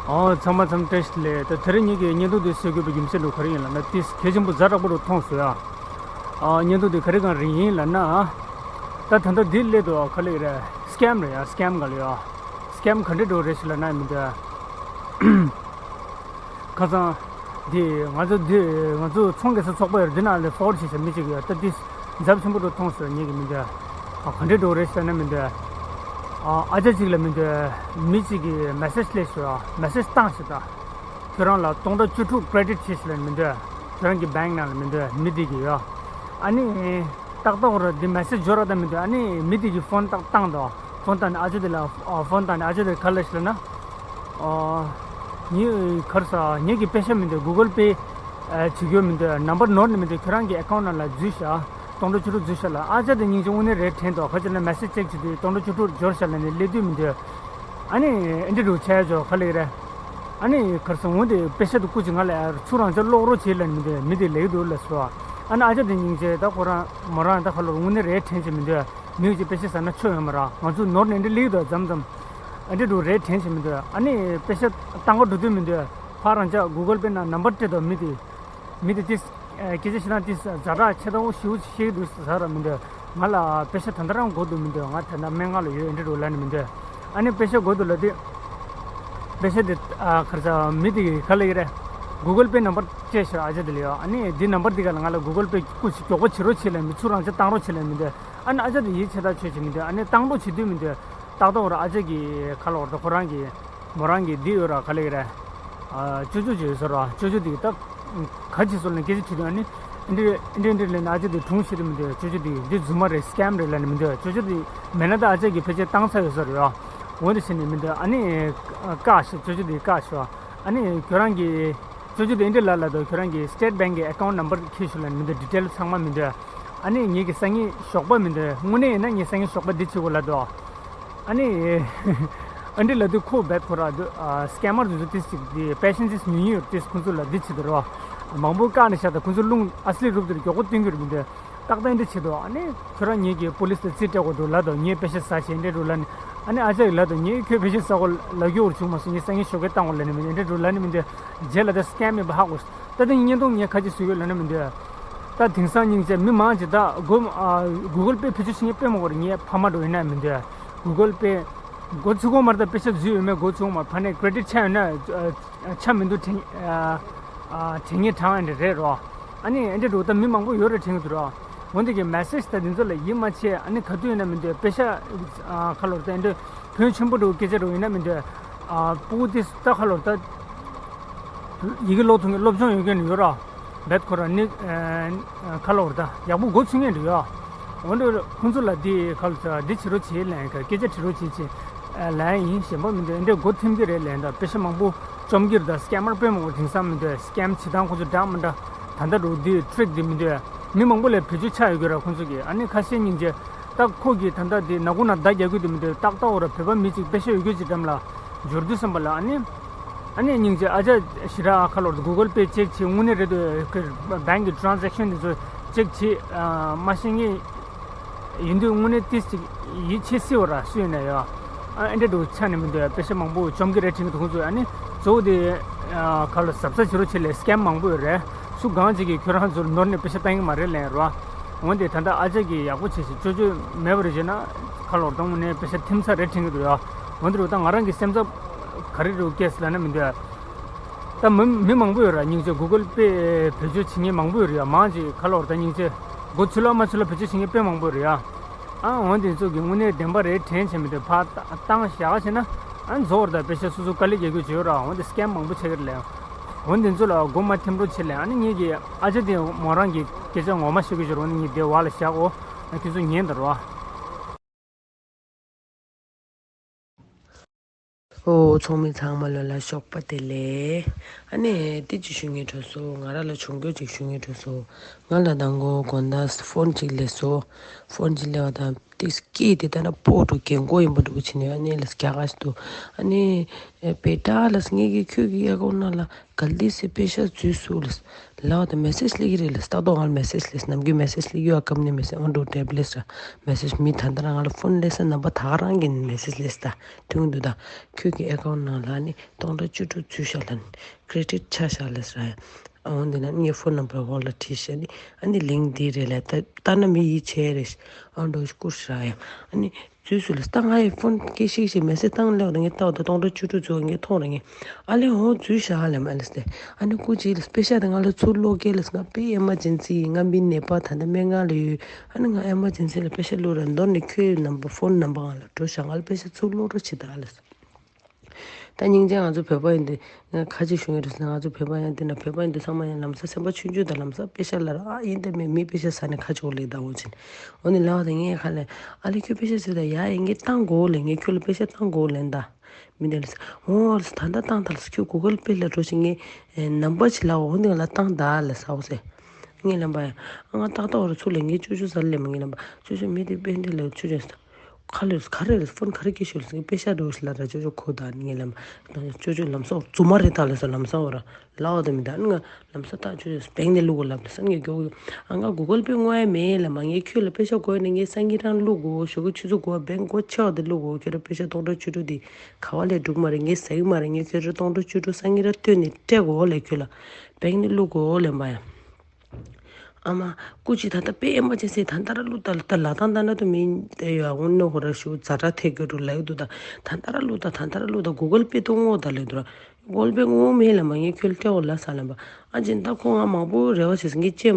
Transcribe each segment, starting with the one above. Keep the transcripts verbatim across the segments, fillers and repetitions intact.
ཨོ་ཚང་མ་ཚང་མ་བཀྲ་ཤིས་བདེ་ལེགས། ད་དེ་རིང་ངེད་ཀྱིས་བརྙན་ཐུང་འདི་བཟོ་དགོས་པའི་རྒྱུ་མཚན་དུ་ག་རེ་ཡིན་ལབ་ན། ཏིས་གལ་ཆེན་པོ་ཛ་དྲག་པོ་རུ་མཐོང་སོང་ཡ། ཨ་བརྙན་ཐུང་འདི་ག་རེ་གང་རིང་ཡིན་ལབ་ན། ད་ད་ལྟ་འདི་སླེབས་འདུག་ག་ལེ་རེད། སི་ཀེམ་རེད་ཡ། སི་ཀེམ་ག་ལེ་ཡ། སི་ཀེམ་ག་འདྲ་འགྲོ་རེད་ཞེས་ལབ་ན་མི་འདུག་ཁ་སང་། འདི་ང་ཚོ་འདི་ང་ཚོ་ཚོང་སྒེར་ས་ཚོགས་པ་ཡོད་འདི་ནང་ལ་ཕོར་ཌ་བྱེད་བྱ་མི་གཅིག་ཡོད། ད་འདི་འཛབ་ཆེན་པོ་འགྲོ་མཐོང་སོང་ངེད་ཀྱི་མི་འདུག་ཨ་ག་འདྲ་འགྲོ་རེད་ཟེར་ན་མི་འདུག་ཨ་ཨ་ཅག་གཅིག་ལ་མི་འདུག་མི་གཅིག་གིས་མེ་སེ་ཇི་སླེབས་སོང་། མེ་སེ་ཇི་བཏང་ཞིག་ད། ཁྱོད་རང་ལ་སྟོང་ཕྲག་བཅུ་དྲུག་ཀེ་རེ་ཌིཊ་བྱེད་ཞིག་ལ་མི་འདུག་ཁྱོད་རང་གི་བེང་ནང་ལ་མི་འདུག་མི་འདི་གི་ཡོད། ཨ་ནི། ཏག་ཏག་ར་འདི་མེ་སེ་ཇི་འབྱོར་ར་ད་མི་འདུག་ཨ་ནི་མི་འདི་གི་ཕོན་ཏག་བཏང་འདུག་ཕོན་བཏང་ནས་ཨ་ཅག་འདི་ལ་ཨ་ཕོན་བཏང་ནས་ཨ་ཅག་འདི་ག་ལ་ཞིག་ལ་ན། ཨ་ངའི་གར་ས་ངེད་ཀྱི་པེ་ཤ་མི་འདུག་གུ་གལ་པེ་བྱེད་རྒྱུ་མི་འདུག་ནམ་བར་ནོར་ནས་མི་འདུག་ཁྱོད་རང་གི་ཨེ་ཁའུན་ཊི་ནང་ལ་འཛུལ་ཤག་སྟོང་ཕྲག་བཅུ་དྲུག་འཛུལ་ཤག་ལ་ཨ་ཅག་འདི་སྙིང་རྗེ་དངོས་གནས་རེད་དྲན་འདུག་ག་ཅི་ན་མེ་སེ་ཇི་ཅེག་བྱེད་དུས་སྟོང་ཕྲག་བཅུ་དྲུག་འབྱོར་ཤག་ལ་ནི་སླེབས་དུས་མི་འདུག་ཨ་ནི་ཨེ་འདྲ་རུ་ཆ་ཡ་འཇོག་ག་ལེ་རེད། ཨ་ནི་གར་སོང་འོན་ཏེ་པེ་ཤ་དེ་སྐུ་མཁྱེན་ང་ལ་ཚུར་རང་ཅག་ཀློག་རོགས་བྱེད་ལབ་ནི་མི་འདུག་མི་དེ་ལེགས་འདུག་ལབ་སོང་། ཨ་ནི་ཨ་ཅག་དེ་སྙིང་རྗེ་ད་ཁོ་རང་མོ་རང་ད་ཁ་ལོར་དངོས་གནས་རེད་དྲན་བྱེད་མི་འདུག་མི་གཅིག་པེ་ཤ་ཟ་ན་ཆོ་ཡོད་མ་ར། ང་ཚོ་ནོར་ནས་འདི་ལེགས་འདུག་མཚམས་མཚམས་ཨ་འདྲ་འདུག་རེད་དྲན་བྱེད་མི་འདུག་ཨ་ནི་པེ་ཤ་བཏང་ག་འགྲོ་དུས་མི་འདུག་ཕར་རང་ཅག་གུ་གལ་པེ་ནང་ནམ་བར་སྤྲད་དོ་མི་དེ། མི་དེ་ཏིས། སྐད་ཆ་བཤད་ན་ཏིས་ཛ་དྲག་ཆེ་ཐོག་ཞིའུ་ཤེས་འདུག་ཟ་ར་མི་འདུག་ང་ལ་པེ་ཤ་ད་ལྟ་རང་དགོས་འདུག་མི་འདུག་ང་ད་ལྟ་སྨན་ཁང་ལ་ཡོད་ཨེ་འདྲ་རུ་ལབ་ནི་མི་འདུག་ཨ་ནི་པེ་ཤ་དགོས་འདུག་ལབ་དུས། པེ་ཤ་དེ་ཨ་ཁར་ས་མི་དེ་གི་ག་ལ་ཡི་རེད། གུ་གལ་པེ་ནམ་བར་སྤྲད་ཤག་ཨ་ཅག་དེ་ལ་ཡོད། ཨ་ནི་དེ་ནམ་བར་དེ་ག་ལ་ང་ལ་གུ་གལ་པེ་སྐུ་མཁྱེན་མགྱོགས་པོ་བྱེད་རོགས་བྱེད་ལབ་མི་ཚུར་རང་ཅག་བཏང་རོགས་བྱེད་ལབ་མི་འདུག་ཨ་ནི་ཨ་ཅག་དེ་ཡིད་ཆེས་ཐག་ཆོད་བྱེད་མི་འདུག་ཨ་ནི་བཏང་རོགས་བྱེད་དུས་མི་འདུག་ཏག་ཏག་ར་ཨ་ཅག་གི་ཁ་ལོར་ད་ཁོ་རང་གི་མོ་རང་གི་འདི་ཡོད་ར་ག་ལེ་ར། ཅོ་ཅོ་ཅོ་ཡོད་ས་ར་ཅོ་ཅོ་འདི་ད། ག་ཅི་སོ་ལ་སྐད་ཆ་དྲིས་དུས་ཨ་ནི། འདི་འདི་འདི་ལས་ན་ཨ་ཅག་འདི་གྲུང་ཤེས་རེད་མི་འདུག་ཅོ་ཅོ་འདི་འདི་རྫུན་མ་རེད་སི་ཀེམ་རེད་ལབ་ནི་མི་འདུག་ཅོ་ཅོ་འདི་མེད་ན་ད་ཨ་ཅག་གི་ཕལ་ཆེར་བཏང་ཚར་ཡོད་ས་རེད་ཡ། འོ་འདི་བྱས་ནི་མི་འདུག་ཨ་ནི། བཀག་ཤག་ཅོ་ཅོ་འདི་བཀག་ཤག་ཨ་ནི་ཁྱོད་རང་གི་ཅོ་ཅོ་དེ་འདི་ལ་ལ་དོ་ཁྱོད་རང་གི་སི་ཊེཊ་བེང་གི་ཨེ་ཁའུན་ཊི་ནམ་བར་ཁྱེར་ཤོག་ལབ་མི་འདུག་ཌི་ཊེལ་ཚང་མ་མི་འདུག་ཨ་ནི་ངེད་ཀྱི་སང་ཉིན་ཞོགས་པ་མི་འདུག་དངོས་གནས་ཡིན་ན་ངས་སང་ཉིན་ཞོགས་པ་འདི་བྱེད་དགོས་ལབ་འདུག་ཨ་ནི། ཨ་འདི་ལབ་དུས་ཁོ་རྦད་ཁོ་ར་འདུག་སི་ཀེ་མར་དེ་ཚོ་ཏིས་ཅིག་དེ་པེ་ཤན་ཊིས་ཉུང་ཉུང་ཡོད་ཏིས་ཁོ་ཚོ་ལ་འདི་བྱེད་དུ་རོ། མང་པོ་བཀག་ནས་བཞག་ད་ཁོ་ཚོ་རླུང་ཨ་སི་ལི་རུབ་དེར་མགྱོགས་པོ་བཏོན་གྱི་རེད་མི་འདུག་ཏག་ཏག་འདི་བྱེད་དོ། ཨ་ནི་ཁྱོད་རང་ངེད་ཀྱི་པོ་ལིས་ལ་རྩིས་སྤྲད་དགོས་འདུག་ལབ་དོ། ངས་པེ་ཤ་ཟ་བྱས་འདྲེ་འགྲོ་ལབ་ནི། ཨ་ནི་ཨ་ཅག་ཡིས་ལབ་དོ། ངས་ཁྱོད་པེ་ཤ་ཟ་དགོས་ལབ་རྒྱུ་བོར་བྱུང་མ་སོང་། ངས་སང་ཉིན་ཞོགས་ཀས་བཏང་དགོས་ལབ་ནི་མི་འདྲེ་འགྲོ་ལབ་ནི་མི་འདུག་རྗེས་ལ་ད་སི་ཀེམ་མེད་པ་ཧ་གོ། ད་དེ་བརྙན་ཐུང་ངས་ཁ་ཅིག་བཟོས་ཡོད་ལབ་ན་མི་འདོད། ད་དེང་སང་སྙིང་རྗེ་མི་མང་ཅིག་ད་སྒོ་ཨ་གུ་གལ་པེ་བེད་སྤྱོད་བྱེད་མཁན་དཔེ་མང་པོ་རེད། ངའི་ཕ་མ་འགྲོ་ཡིན་ན་མི་འདོད། གུ་གལ་པེ་སྒོ་ཚུགས་གོ་མར་ད་པེ་ཤ་འཛུལ་ཡོད་མེད་སྒོ་ཚུགས་མར་ཕ་ནས་ཀེ་རེ་ཌིཊ་ཆག་ཡོད་ན་ཨ་ཆ་མི་འདུག་དྲན་ཨ་ཨ་དྲན་ངེས་དྲང་ཨེ་འདྲ་རེད་རོ། ཨ་ནི་ཨེ་འདྲ་འགྲོ་ད་མི་མང་པོ་ཡོད་རེད་དྲན་གི་འདུག་རོ། འོན་ཏེ་གི་མེ་སེ་ཇི་ད་འདི་ཚོ་ལ་ཡིད་མ་ཆེས། ཨ་ནི་ག་དུས་ཡིན་ན་མི་འདོད་པེ་ཤ་ཨ་ཁ་ལོར་ད་ཨེ་འདྲ་ཕོན་ཆེན་པོ་འགྲོ་སྐད་ཆ་འགྲོ་ཡིན་ན་མི་འདོད། ཨ་སྤུ་གུ་དེ་ད་ཁ་ལོར་ད། ཡི་གེ་ཀློག་ཐུབ་མཁན་སློབ་སྦྱོང་ཡོད་མཁན་ཡོད་ར། རྦད་ཁོ་ར་ནི་ཁ་ལོར་ད་ཡག་པོ་འགོ་ཚུགས་མཁན་རེད་ཡ། འོན་ཏེ་ཁོང་ཚོ་ལ་འདི་ཁ་ལོར་འདི་བྱེད་རོགས་བྱེད་ལན་ག་སྐད་ཆ་དྲི་རོགས་བྱེད་ཅེས་ལན་ཡིན་གཞན་པ་མི་འདུག་འདི་འགོ་ཐིམ་གི་རེད་ལན་ད་པེ་ཤ་མང་པོ་བཅོམ་གི་རེད། ད་སི་ཀེ་མར་དཔེ་མང་པོ་དེང་སང་མི་འདུག་སི་ཀེམ་བྱེད་སྟངས་ཁོང་ཚོ་འདྲ་མི་འདྲ་ད་ལྟ་འགྲོ་འདི་ཊིག་འདི་མི་འདུག་མི་མང་པོ་ལ་བེད་སྤྱོད་ཆགས་ཡོད་གི་ར་ཁོང་ཚོ་གི། ཨ་ནི་ཁ་ཤས་སྙིང་རྗེ། ད་ཁོ་གིས་ད་ལྟ་དེ་ནག་ཁུང་ནང་བརྡ་རྒྱག་གི་འདུག་མི་འདུག་ཏག་ཏག་འོ་ར་བོད་པ་མི་གཅིག་པེ་ཤ་ཡོད་རྒྱུ་ཅིག་འགྲམ་ལ་འབྱོར་དུས་ཙམ་པ་ལ་ཨ་ནི། ཨ་ནི་སྙིང་རྗེ་ཨ་ཅག་ཞི་ར་ཨ་ཁ་ལོར་གུ་གལ་པེ་ཅེག་བྱེད་དངོས་གནས་རེད་འདུག་གི་བེང་གི་ཊ་རན་ཟེག་ཤན་འདི་ཚོ་ཅེག་བྱེད་མ་ཤེས་མཁན་ཡིན་དུས་དངོས་གནས་ཏིས་ཅིག་ཡིད་ཆེས་སྲིད་འོ་ར་སུ་ཡིན་ན་ཡོད། ཨ་ཨེ་འདྲ་འདུག་ཆ་ནས་མི་འདུག་པེ་ཤ་མང་པོ་བཅོམ་གི་རེད་དྲན་གི་འདུག་ཁོང་ཚོས། ཨ་ནི་གཙོ་བོ་དེ་ཁ་ལོ་གཟབ་གཟབ་བྱེད་རོགས་བྱེད་ལས་སི་ཀེམ་མང་པོ་ཡོད་རེད། སུ་གང་ཅིག་གིས་ཁྱོད་རང་ཚོར་ནོར་ནས་པེ་ཤ་བཏང་གི་མ་རེད་ལན་རོ། འོན་ཏེ་ད་ལྟ་ཨ་ཅག་གིས་ཡག་པོ་བྱེད་ཞིག་ཅོ་ཅོ་མེད་པ་རེད་བྱས་ན་ཁ་ལོར་བཏང་ནས་པེ་ཤ་ཐིམ་ཚར་རེད་དྲན་གི་འདུག་ཡ། འོན་ཏེ་རུ་ད་ང་རང་གི་སེམས་འཚབ་ག་རེ་རུ་སྐྱེས་སི་ལ་ན་མི་འདུག་ཡ། ད་མི་མི་མང་པོ་ཡོད་ར་སྙིང་རྗེ་གུ་གལ་པེ་བེད་སྤྱོད་བྱེད་མཁན་མང་པོ་ཡོད་རེད་ཡ། མང་ཅིག་ཁ་ལོར་ད་སྙིང་རྗེ་སྒོ་ཚུད་ལ་མ་ཚུད་ལ་བེད་སྤྱོད་བྱེད་མཁན་དཔེ་མང་པོ་ཡོད་རེད་ཡ། ཨ་འོན་ཏེ་ཚོ་གི་དངོས་གནས་བདེན་པ་རེད་དྲན་བྱས་མི་འདུག་ཕར་བཏང་བཞག་བྱས་ན་ཨ་རྫོགས་ར་ད་པེ་ཤ་སོ་སོ་དཀའ་ལས་རྒྱག་རྒྱུ་བྱོས་ར། འོན་ཏེ་སི་ཀེམ་མང་པོ་ཆགས་ཀྱི་རེད་ལ། འོན་ཏེ་ཚོ་ལ་སྒོ་མ་ཐེམ་རོགས་བྱེད་ལ། ཨ་ནི་ངེད་ཀྱི་ཨ་ཅག་དེ་མོ་རང་གི་སྐད་ཆ་ངོ་མ་ཤོད་ཀྱི་བྱོས་ར། འོན་ཏེ་ངེད་དེ་བ་ལ་བཞག་འོ། ཨ་ཁྱོད་ཚོ་ཉན་ད་ར། ཨོ་ཚོགས་མི་ཚང་མ་ལོ་ལ་ཞོགས་པ་བདེ་ལེགས། ཨ་ནི་ཏི་ཅི་ཞུ་ངེས་འགྲོ་སོ། ང་ར་ལ་ཆུང་སྐྱོ་ཅིག་ཞུ་ངེས་འགྲོ་སོ། ང་ལ་དང་གོ་དགོན་ད་ཕོན་ཅིག་ལས་སོ། ཕོན་ཅིག་ལས་བ་དང་། ཏིག་སྐད་དེ་ལྟ་ན་སྤོ་འགྲོ་རྒན་གོག་ཡིན་པ་འདྲ་བོ་བྱས་ནས་ཨ་ནི་ལས་རྒྱ་གར་ཞིག་ཏུ་ཨ་ནི་བེ་ཊ་ལས་ངེད་ཀྱིས་ཁྱོད་ཀྱི་ཨེ་ཀའུན་ནང་ལ་གལ་ཏེ་སི་པེ་ཤ་འཛུལ་སོང་ལས་ལབ་དང་མེ་སེ་ཇི་སླེབས་ཀྱི་རེད་ལས། ཏག་ཏག་ང་ལ་མེ་སེ་ཇི་སླེབས། ནམ་རྒྱུན་མེ་སེ་ཇི་སླེབས་ཡོད་ཨ། སྐབས་ནས་མེ་སེ་ཇི་ཨོན་འགྲོ་འདྲ་པོ་སླེབས་ས། མེ་སེ་ཇི་མི་ད་ལྟ་རང་ང་ལ་ཕོན་སླེབས་ས་རྣམ་པ་ད་ག་རང་གི་མེ་སེ་ཇི་སླེབས་ས་ཐོན་གྱི་འདུག་ད་ཁྱོད་ཀྱི་ཨེ་ཀའུན་ནང་ལ་ནི་སྟོང་ཕྲག་བཅུ་དྲུག་འཛུལ་ཤག་ལབ་ནི་ཀེ་རེ་ཌིཊ་ཆགས་ཤག་ལབ་ཟེར། འོ་འདི་ན་ངའི་ཕོན་ནམ་བར་འོག་ལ་བྲིས་ཤག་ནི་ཨ་ནི་ལིང་ཀི་འདི་རེད་ལབ། ད་ལྟ་ན་མི་ཡིད་ཆེས་རེད། ཨ་འགྲོ་བསྐུར་ཤག་ཡ། ཨ་ནི་འཛུལ་སོང་ལབ། ད་ང་ཡི་ཕོན་སྐད་ཤིག་ཤིག་མེ་སེ་ཇི་བཏང་ལབ་ད་ངས་ལྟ་བ་ད་སྟོང་ཕྲག་བཅུ་དྲུག་འཛུལ་བ་ངས་མཐོང་རེད། ངས་ཨ་ལས་འོ་འཛུལ་ཤག་ལབ་མ་ལབ་སྟེ། ཨ་ནི་སྐུ་མཁྱེན་ལབ་པེ་ཤ་དེ་ང་ལ་ཚུར་སློག་གེ་ལབ། ང་དཔེ་ཨེ་མར་ཇེན་སི་ཡིན། ང་མི་ནད་པ་ད་ལྟ་སྨན་ཁང་ལ་ཡོད། ཨ་ནི་ང་ཨེ་མར་ཇེན་སི་ལ་པེ་ཤ་བླུགས་ར། མདོར་ན་ཁྱོད་ནམ་བར་ཕོན་ནམ་བར་ང་ལ་འགྲོ་ཤག་ང་ལ་པེ་ཤ་ཚུར་སློག་རོགས་བྱེད་ད་ལབ། ད་སྙིང་རྗེ་ང་ཚོ་བོད་པ་ཡིན་དུས་ང་ཁ་ཅིག་ཞུ་ངེས་རེད་ཟེར་ན། ང་ཚོ་བོད་པ་ཡང་དེ་ན་བོད་པ་ཡིན་དུས་ཚང་མ་ཡང་ལམ་སང་སེམས་པ་ཆུང་ཆུང་དང་ལམ་སང་པེ་ཤ་ལབ་ར། ཨ་ཡིན་དེ་མེད་མི་པེ་ཤ་ཟ་ནས་ཁ་ཆོག་ལེ་ད་འོ་ཅིན། འོ་ནི་ལབ་དང་ངས་ཁ་ལས་ཨ་ལས་ཁྱོད་པེ་ཤ་ཟོས་ད་ཡ་ཡིན་ངས་བཏང་དགོས་ལེ། ངས་ཁྱོད་ལ་པེ་ཤ་བཏང་དགོས་ལེ་ད། མི་དེ་ལ་ཟེར། འོ་ད་ལྟ་བཏང་ད་ལ་ཁྱོད་གུ་གལ་པེ་ལ་འགྲོ་ཞིག་ངས་ནམ་བར་ཅིག་ལབ། འོ་འདི་ང་ལ་བཏང་ད་ལ་ཟ་འོ་ཟེར། ངས་ལབ་པ་ཡ། ང་ཏག་ཏག་བར་ཚུར་ལས་ངས་ཅོ་ཅོ་ཟ་ལེ་མ། ངས་ལབ་པ་ཅོ་ཅོ་མི་དེ་པེ་འདི་ལ་ཅོ་ཅོ་ཟ། ཁ་ལས་ག་རེ་རེད། ཕོན་ག་རེ་སྐྱེས་ཤོར་ཟེར། པེ་ཤ་འགྲོ་ཞིག་ལབ་ར། ཅོ་ཅོ་ཁོ་ད་ངས་ལབ་པ། ཅོ་ཅོ་ལམ་སང་རྫུན་མ་རེད་ད་ལབ་སོང་། ལམ་སང་བར་ལབ་དང་མི་ད་ནི་ང་ལམ་སང་ད་ཅོ་ཅོ་བེང་ནས་བླུག་གོ་ལབ་ད་སང་ངས་མགྱོགས་ཨ་ང་གུ་གལ་པེ་དངོས་ཡ་མེད་ལབ་མ། ངས་ཁྱོད་ལ་པེ་ཤ་དགོས་ནས་ངས་སང་ཉིན་རང་བླུག་གོ་ཞོགས་ཀ་ཆུ་ཚོད་དགུ་པ་བེང་སྒོ་ཕྱེ་བ་དེ་བླུག་གོ་ཁྱོད་རང་པེ་ཤ་སྟོང་ཕྲག་བཅུ་དྲུག་དེ་ག་བ་ལས་འགྲུབ་མ་རེད། ངས་ཟ་གི་མ་རེད། ངས་ཁྱོད་རང་སྟོང་ཕྲག་བཅུ་དྲུག་སང་ཉིན་རང་བཏོན་ནས་སྤྲད་གོ་ལབ་ཁྱོད་ལ་བེང་ནས་བླུག་གོ་ལབ་མ་ཡ། ཨ་མ། སྐུ་མཁྱེན་ད་ལྟ་དཔེ་ཨེ་མར་ཇེན་སི་ད་ལྟ་ར་བླུགས་ད་ལ་ད་ལ་དང་ད་ན་དུ་མིན་ཏེ་ཡོད་ཨ། འོ་ནོ་ཧོ་ར་ཞུ་ཛ་དྲག་ཐེ་གོ་འགྲོ་ལ་ཡོད་དུ་ད་ད་ལྟ་ར་བླུགས་ད་ད་ལྟ་ར་བླུགས་ད་གུ་གལ་པེ་ཏོ་ངོ་ད་ལེ་དུ་ར་གུ་གལ་པེ་ངོ་མེད་ལ་མ་ངས་ཁྱོད་སྤྲད་འོ་ལ་ས་ལ་མ་ཨ་ཅེ་ད་ཁོ་ང་མང་པོ་རེ་བ་བྱེད་སེ་ངས་ཅེ་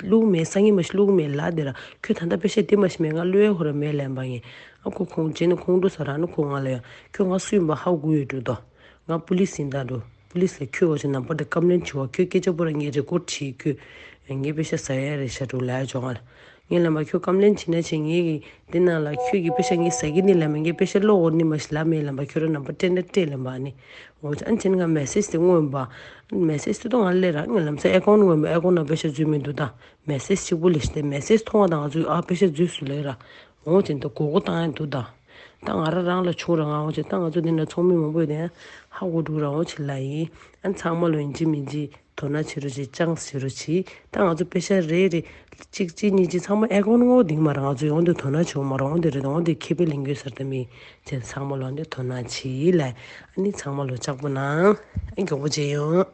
བླུགས་མེད་སང་ཉིན་མ་ཞིག་བླུགས་མེད་ལ་དེ་ར་ཁྱོད་ད་ལྟ་པེ་ཤ་དེ་མ་ཞིག་མེད་ང་བླུགས་ཡ་ཧོ་ར་མེད་ལ་མ་ངས་ཨ་ཁོ་ཁོང་ཅེ་ནི་ཁོང་འགྲོ་ས་ར་ནི་ཁོ་ང་ལ་ཡ་ཁྱོད་ང་སུ་ཡིན་པ་ཧ་གོ་ཡོད་འགྲོ་དོ། ང་པུ་ལིས་ཡིན་ད་འགྲོ། པུ་ལིས་ལ་ཁྱོད་འོ་ཅེ་ནམ་བར་དེ་ཀམ་པི་ལེན་བྱེད་བ། ཁྱོད་སྐད་ཆ་པོ་ར་ངས་རེ་ཀོར་བྲིས་ཁྱོད་ངས་པེ་ཤ་ཟ་ཡ་རེད་ཤ་འགྲོ་ལ་ཡ་ཇོ་ང་ལ། ངས་ལམ་པ་ཁྱོད་ཀམ་པི་ལེན་བྱེད་ན་བྱེད་ངས་ཀྱི་འདི་ནང་ལ་ཁྱོད་ཀྱི་པེ་ཤ་ངས་ཟ་གི་ནི་ལ་མེད་ངས་པེ་ཤ་བླུགས་འོ་ནི་མ་ཞིག་ལ་མེད་ལམ་པ་ཁྱོད་ར་ནམ་བར་སྤྲད་ན་སྤྲད་ལམ་པ་ནི། འོ་ཅེ་ཨན་ཅེ་ནི་ང་མེ་སེ་ཇི་དེ་མངོན་པ། མེ་སེ་ཇི་དེ་ཏོ་ང་ལ་སླེབས་ར་ང་ལམ་སང་ཨེ་ཀའུན་ཊི་མངོན་པ་ཨེ་ཀའུན་ཊི་ནང་པེ་ཤ་འཛུལ་མི་འདུག་ད། མེ་སེ་ཇི་གཅིག་པུ་ལས་ཤི་དེ་མེ་སེ་ཇི་མཐོང་བ་དང་ང་ཚོས་ཨ་པེ་ཤ་འཛུལ་སོང་ལབ་ར། འོ་ཅེ་ད་མགོ་སྐོར་བཏང་ཡ་འདུག་ད། ད་ང་ར་རང་ལ་ཆུང་ར་ང་འོ་ཅེ་ད་ང་ཚོ་འདི་ན་ཚོགས་མི་མང་པོ་ཡོད་དེ་ཧ་གོ་འགྲོ་ར་འོ་ཅེ་ལ་ཡིན། ཨ་ཚང་མ་ལོ་ཡིན་གཅིག་མིན་གཅིག་དོ་སྣང་བྱེད་རོགས་གྱིས་ཅང་བྱེད་རོགས་གྱིས། ད་ང་ཚོ་པེ་ཤ་རེ་རེ་གཅིག་གཅིག་གཉིས་གཅིག་ཚང་མ་ཨེ་ཀའུན་ཊི་ངོ་འདིང་མ་ར་ང་ཚོ་ཡོང་དུས་དོ་སྣང་བྱེད་འོ་མ་ར་འོ་འདི་རེད་འོ་འདི་ཁེ་ཕན་ལེན་དགོས་ཟེར་ད་མི་ཅན་ཚང་མ་ལོ་འདི་དོ་སྣང་བྱེད་ལ་ཨ་ནི་ཚང་མ་ལོ་ལྕགས་པོ་ནང་ཨ་མགྱོགས་པོ་བྱེད་ཡོང་།